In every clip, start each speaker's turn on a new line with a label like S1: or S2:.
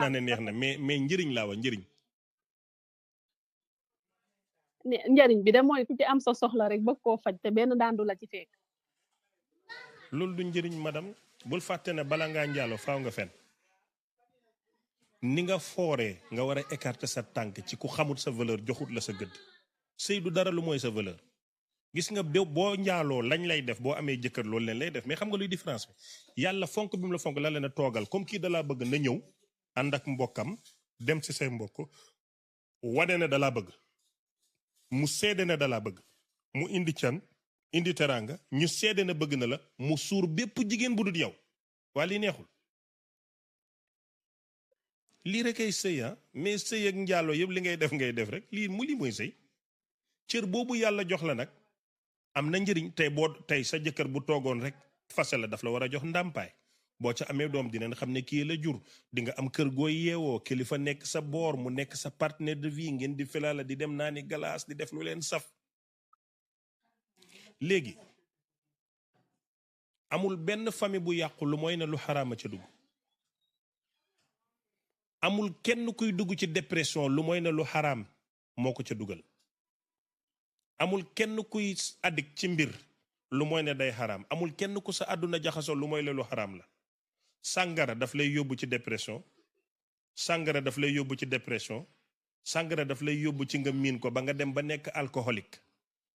S1: naa ne neex na mais njëriñ laa wa njëriñ.
S2: njëriñ bi de mooy ku ci am sa soxla rek bëgg koo faj te benn daandu la ci fekk.
S1: loolu du njëriñ madame bul fàtte ne bala ngaa njaaloo faaw nga fen ni nga fooree nga war a écarter sa tànk ci ku xamut sa valeur joxut la sa gëdd sëy du dara lu mooy sa valeur gis nga boo njaaloo lañ lay def boo amee jëkkër loolu leen lay def mais xam nga luy différence bi yàlla fonk bi mu la fonk la leen a toogal comme kii dalaa bëgg na ñëw ànd ak mbokkam dem ci say mbokk wane ne dalaa bëgg mu seede ne dalaa bëgg mu indi can indi teraanga ñu seede na bëgg na la mu suur bépp jigéen bu dul yow waa lii neexul lii rek ay sëy mais sëy ak njaaloo yëpp li ngay def rek lii mooy sëy cër boobu yàlla jox la nag am na njëriñ tey sa jëkkër bu toogoon rek fase la daf la war a jox ndàmpaay boo ca amee doom dinañ xam ne kii la jur di nga am kër gooy yeewoo kilifa nekk sa boor mu nekk sa partenaire de vie ngeen di filala di dem naani galaas di def lu leen saf léegi amul benn famille bu yàqu lu mooy ne lu xaraama ca dugg amul kenn kuy dugg ci dépression lu mooy ne lu xaraam moo ko ca dugal amul kenn kuy addict ci mbir lu mooy ne day xaraam amul kenn ku sa àdduna jaxasoo lu mooy ne lu xaraam la sàngara daf lay yóbbu ci dépression sàngara daf lay yóbbu ci dépression sàngara daf lay yóbbu ci nga miin ko ba nga dem ba nekk alcoolique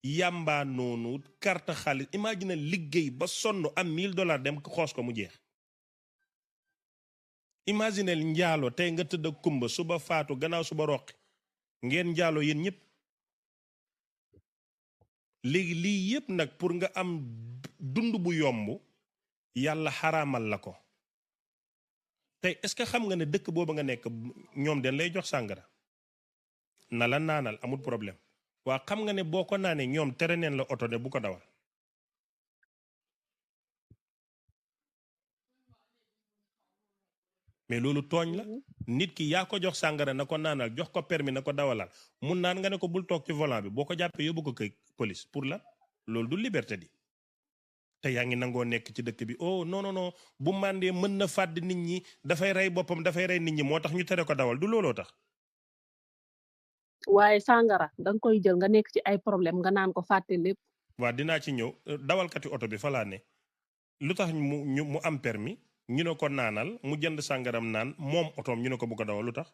S1: yàmbaa noonu carte xaalis imagine liggéey ba sonn am $1000 dem xoos ko mu jeex imaginel njaalo tey nga tëdd ak kumba suba faatu gannaaw suba roqi ngeen njaalo yéen ñëpp léegi lii yëpp nag pour nga am dund bu yomb yàlla xaraamal la ko tey est-ce que xam nga ne dëkk booba nga nekk ñoom den lay jox sàngara na la naanal amul problème waa xam nga ne boo ko naanee ñoom tere neen la oto ne bu ko dawal mais loolu tooñ la nit ki yaa ko jox sàngara na ko naanal jox ko permis na ko dawalal mun naan nga ne ko bul toog ci volant bi boo ko jàppee yóbbu ko kay police pour la loolu du liberté di te yaa ngi nangoo nekk ci dëkk bi oh non bu màndee mën na fàdd nit ñi dafay rey boppam dafay rey nit ñi moo tax ñu tere ko dawal du looloo tax
S2: waaye sàngara danga koy jël nga nekk ci ay problème nga naan ko fàtte lépp
S1: waa dinaa ci ñëw dawalkati oto bi fa laa ne lu tax mu am permis ñu ne ko naanal mu jënd sàngaram naan moom otoom ñu ne ko bu ko dawal lu tax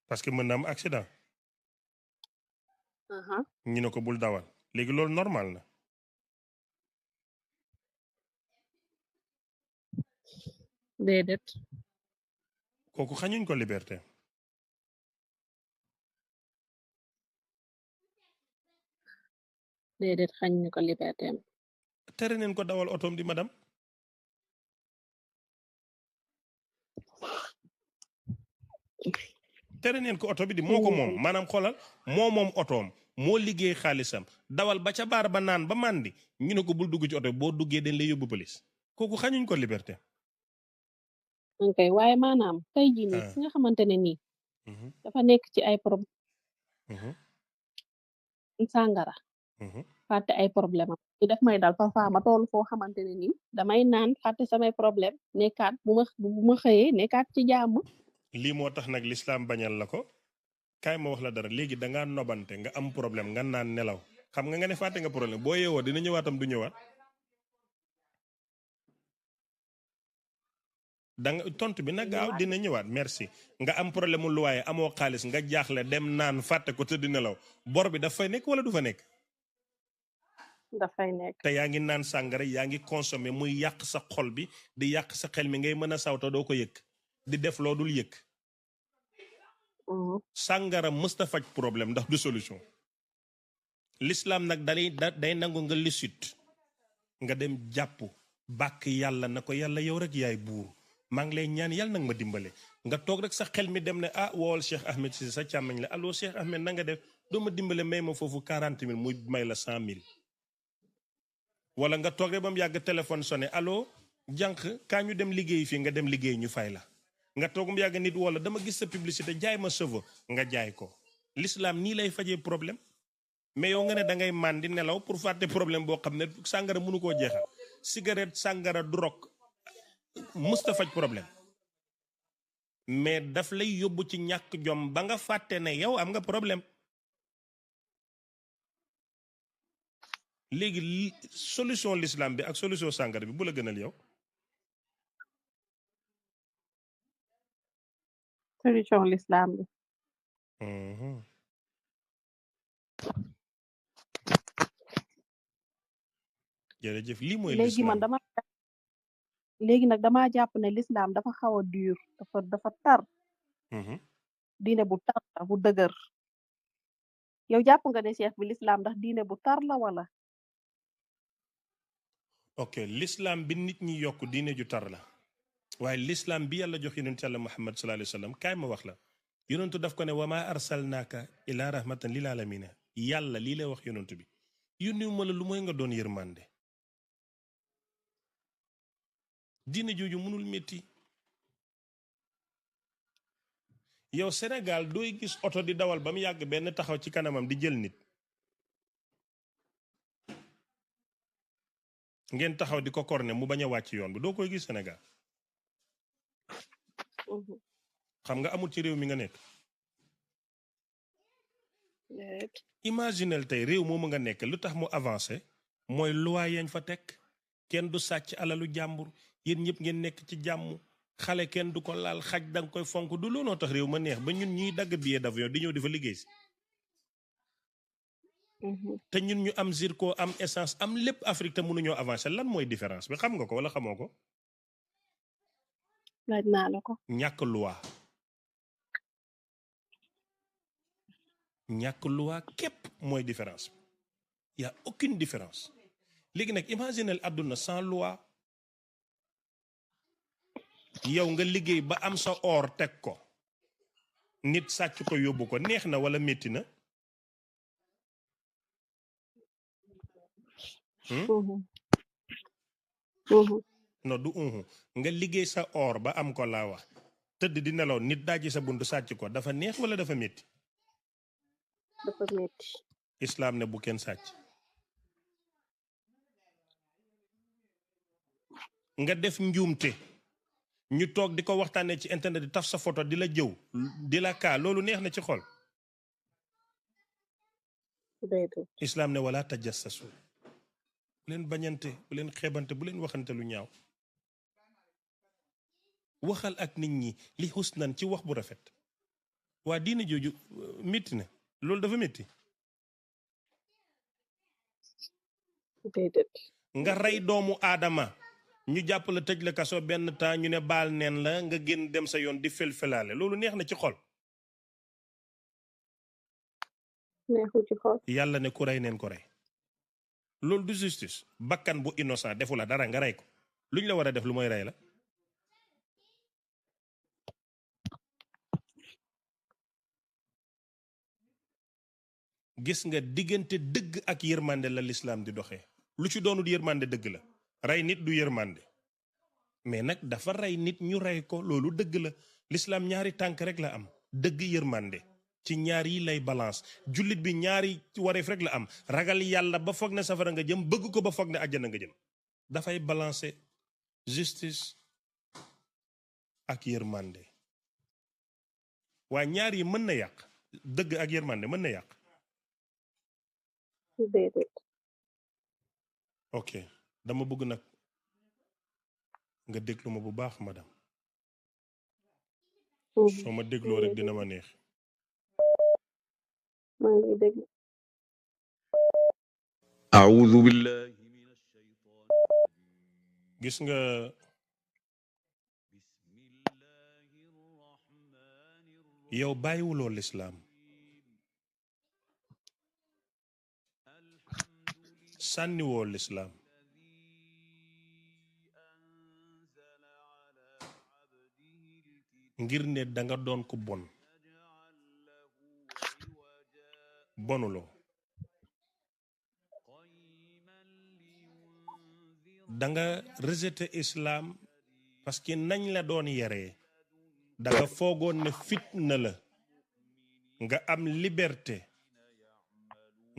S1: parce que mën na am accident ñu ne ko bul dawal léegi loolu normal na
S2: déedéet
S1: kooku xañuñ ko liberté
S2: déedéet xañ ñu ko liberté am
S1: tere neen ko dawal otoom di madame tere neen ko oto bi di moo ko moom maanaam xoolal moom otoom moo liggéey xaalisam dawal ba ca baar ba naan ba màndi ñu ne ko bul dugg ci oto bi boo duggee dañ lay yóbbu police kooku xañuñ ko liberté
S2: ok waaye maanaam tey jii nii ki nga xamante ne nii dafa nekk ci ay problème sàngara fàtte ay problème am ci def may dal parfois ma toll foo xamante ne nii damay naan fàtte samay problème nekkaat bu ma xëyee nekkaat ci jàmm
S1: lii moo tax nag lislaam bañal la ko kaay ma wax la dara léegi dangaa nobante nga am problème nga naan nelaw xam nga ne fàtte nga problème boo yeewoo dina ñëwaatam du ñëwaat danga tontu bi nag gaaw dina ñëwaat merci nga am problème mu luwaaye amoo xaalis nga jaaxle dem naan fàtte ko te di nelaw bor bi daf fay nekk wala du fa nekk
S2: dafay nekk
S1: te yaa ngi naan sàngara yaa ngi consommé muy yàq sa xol bi di yàq sa xel mi ngay mën a sawta doo ko yëg di def loo dul yëg sàngara mësta faj problème ndax du solution l'islam nag day nangu nga lisut nga dem jàpp bàkk yàlla na ko yàlla yow rek yaay buur maa ngi lay ñaan yàlla nag ma dimbale nga toog rek sa xel mi dem ne wool Cheikh Ahmed si sa càmmañ la allo Cheikh Ahmed na nga def doo ma dimbale may ma foofu 40 000 muy may la 100 000 wala nga toog rek ba mu yàgg téléphone sonné allo jànq kaa ñu dem liggéey fii nga dem liggéey ñu fay la nga toog mu yàgg nit wala dama gis sa publicité jaay ma cheveux nga jaay ko l'islam nii lay fajee problème mais yow nga ne da ngay màndi nelaw pour fàtte problème boo xam ne sàngara mënu koo jeexal cigarette sàngara drogue musta faj problème mais daf lay yóbbu ci ñàkk jom ba nga fàtte ne yow am nga problème léegi solution l'islam bi ak solution sàngara bi bu la gënal yow
S2: solution l'islam bi
S1: jërëjëf lii mooy
S2: léegi man léegi nag dama jàpp ne l'islam dafa xaw a dur dafa tar diine bu tar la bu dëgër yow jàpp nga ne cheikh bi l'islam ndax diine bu tar la wala
S1: ok l'islam bi nit ñi yokk diine ju tar la waaye l'islam bi yàlla jox yonent yàlla Muhammad sallallahu alayhi wa sallam kaay ma wax la yonentu daf ko ne wa maa arsalnaaka ila rahmatan lil alamina yàlla lii lay wax yonentu bi yónniwu ma la lu mooy nga doon yërmande diine jooju mënul métti yow Sénégal dooy gis oto di dawal ba mu yàgg benn taxaw ci kanamam di jël nit ngeen taxaw di ko korne mu bañ a wàcc yoon bi doo koy gis Sénégal xam nga amul ci réew mi nga nekk imaginel tey réew moomu nga nekk lu tax mu avancé mooy loi yañ fa teg kenn du sàcc alalu jàmbur yéen ñëpp ngeen nekk ci jàmm xale kenn du ko laal xaj danga koy fonk du looloo tax réew ma neex ba ñun ñuy dagg billet d'avion di ñëw di fa liggéey si te ñun ñu am zircon am essence am lépp Afrique te mënuñoo avancer lan mooy différence bi xam nga ko wala xamoo ko
S2: laaj naa la ko
S1: ñàkk loi képp mooy différence bi y a aucune différence léegi nag imaginel àdduna sans loi yow nga liggéey ba am sa or teg ko nit sàcc ko yóbbu ko neex na wala métti na non du nga liggéey sa or ba am ko laa wax tëdd di nelaw nit daaji sa buntu sàcc ko dafa neex wala dafa métti islaam ne bu kenn sàcc nga def njuumte ñu toog di ko waxtaanee ci internet di taf sa photo di la jëw di la kaa loolu neex na ci xol islaam ne wala tajassasu bu leen bañante bu leen xeebante bu leen waxante lu ñaaw waxal ak nit ñi li husnan ci wax bu rafet waa diine jooju métti na loolu dafa métti nga rey doomu aadama ñu jàpp la tëj la kaso benn temps ñu ne baal neen la nga génn dem sa yoon di fel-felaale loolu neex na ci xol
S2: neexu ci xol
S1: yàlla ne ku rey neen ko rey loolu du justice bakkan bu innocent defu la dara nga rey ko luñ la war a def lu mooy rey la gis nga diggante dëgg ak yërmande la lislaam di doxee lu ci doonul yërmande dëgg la rey nit du yërmande mais nag dafa rey nit ñu rey ko loolu dëgg la lislaam ñaari tànk rek la am dëgg yërmande ci ñaar yi lay balance jullit bi ñaari wareef rek la am ragal yàlla ba foog ne safara nga jëm bëgg ko ba foog ne àjjana nga jëm dafay balancer justice ak yërmande waa ñaar yi mën na yàq dëgg ak yërmande mën na yàq ok dama bëgg nag nga déglu ma bu baax madame soo ma dégloo rek dina ma neex
S3: a'uuzu billahi minash shaytaani
S1: gis nga yow bàyyiwuloo lislaam sànniwoo lislaam ngir ne danga doon ku bon bonuloo danga rejeté islam parce que nañ la doon yaree danga foogoon ne fitna la nga am liberté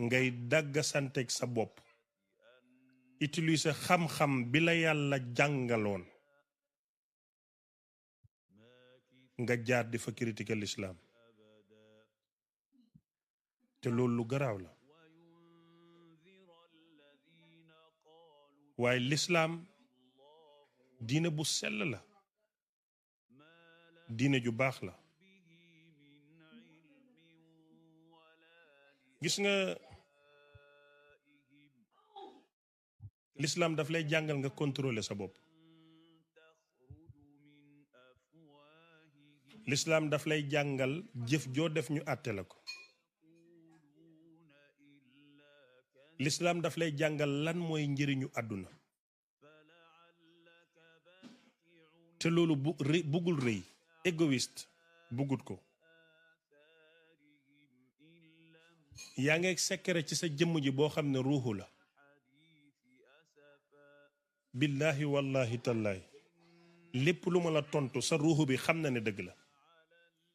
S1: ngay dagg santeeg sa bopp utiliser xam-xam bi la yàlla jàngaloon nga jaar di fa critiquer l'islam te loolu lu garaaw la waaye l'islam diine bu sell la diine ju baax la gis nga l'islam daf lay jàngal nga contrôler sa bopp l'islam daf lay jàngal jëf joo def ñu àtte la ko l'islam daf lay jàngal lan mooy njëriñu àdduna te loolu buggul rëy égoïste buggut ko yaa ngi secret ci sa jëmm ji boo xam ne ruuxu la billahi wallahi tallahi lépp lu ma la tontu sa ruuxu bi xam na ne dëgg la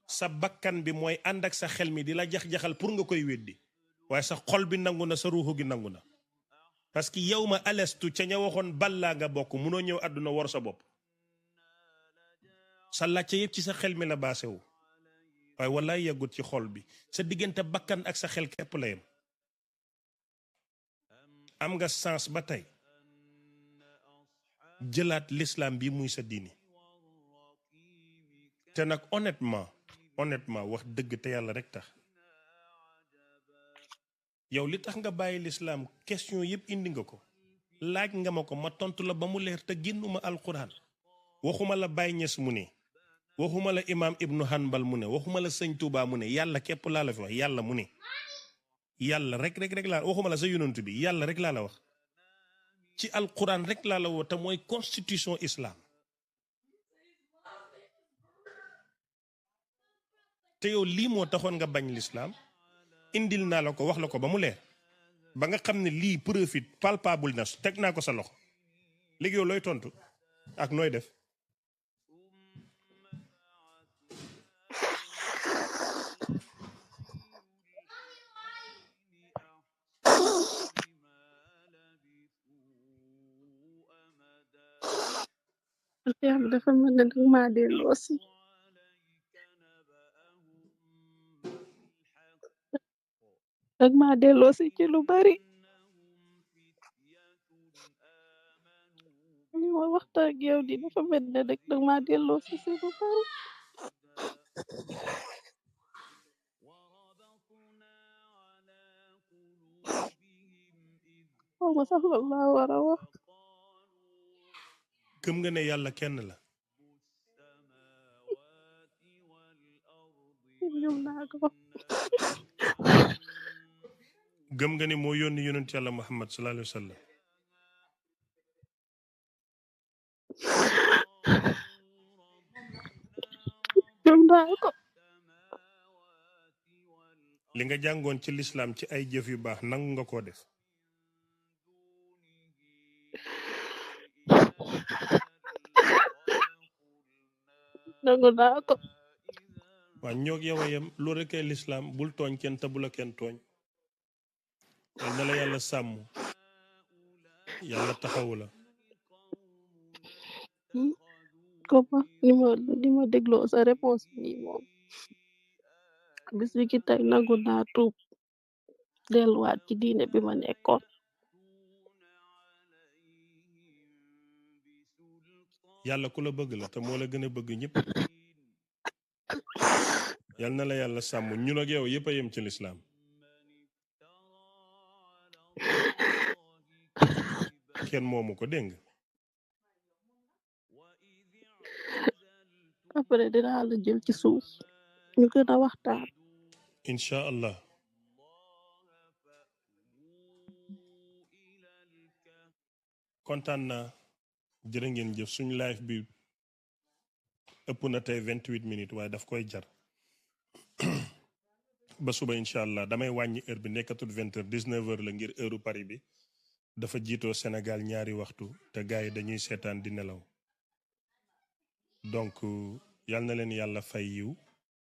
S1: sa bakkan bi mooy ànd ak sa xel mi di la jax-jaxal pour nga koy weddi waaye sa xol bi nangu na sa ruuxu gi nangu na parce que yow ma alestu ca ña waxoon ballaa nga bokk munoo ñëw àdduna war sa bopp sa làcce yëpp ci sa xel mi la baasewu waaye wallaay yeggut ci xol bi sa diggante bakkan ak sa xel képp la yem am nga sens ba tey jëlaat l'islam bi muy sa diini te nag honnêtement wax dëgg te yàlla rek tax yow li tax nga bàyyi l'islam question yëpp indi nga ko laaj nga ma ko ma tontu la ba mu leer te génnuma alquran waxuma la Baye Niass mu ne waxuma la imam Ibnu Hanbal mu ne waxuma la sëñ Touba mu ne yàlla képp laa la fi wax yàlla mu ne yàlla rek laa waxuma la sa yonent bi yàlla rek laa la wax ci alquran rek laa la woo te mooy constitution islam te yow lii moo taxoon nga bañ l'islam indil naa la ko wax la ko ba mu leer ba nga xam ne lii profit palpable na teg naa ko sa loxo léegi yow looy tontu ak nooy def
S2: yàlla dafa mel ne danga maa delloo si ci lu bari li ma waxtaan ak yow di dafa mel ne rek danga maa delloo si lu bari xaw ma sax lan laa war a wax
S1: gëm nga ne yàlla kenn la
S2: gëm naa ko
S1: gëm nga ne moo yónni yonent yàlla Muhammad sallallahu alayhi wa sallam
S2: gëm naa ko
S1: li nga jàngoon ci l'islam ci ay jëf yu baax nangu nga koo def
S2: nangu naa ko
S1: waa ñoog yow a yem loolu rek ay l'islam bul tooñ kenn te bu la kenn tooñ yal na la yàlla sàmm yàlla taxawu la
S2: comme ni ma dégloo sa réponse nii moom bis bi ki tey nangu naa tuub delluwaat ci diine bi ma nekkoon
S1: yàlla ku la bëgg la te moo la gën a bëgg ñëpp yal na la yàlla sàmm ñun ak yow yëpp a yem ci l'islam kenn moomu ko dégg nga
S2: après dinaa la jël ci suuf ñu gën a waxtaan
S1: incha allah kontaan naa jërë ngeen jëf suñu live bi ëpp na tey 28 minutes waaye daf koy jar ba suba incha allah damay wàññi heure bi nekkatul 20 heures 19 heures la ngir heure Paris bi dafa jiitoo Sénégal ñaari waxtu te gars yi dañuy seetaan di nelaw donc yal na leen yàlla fay yiw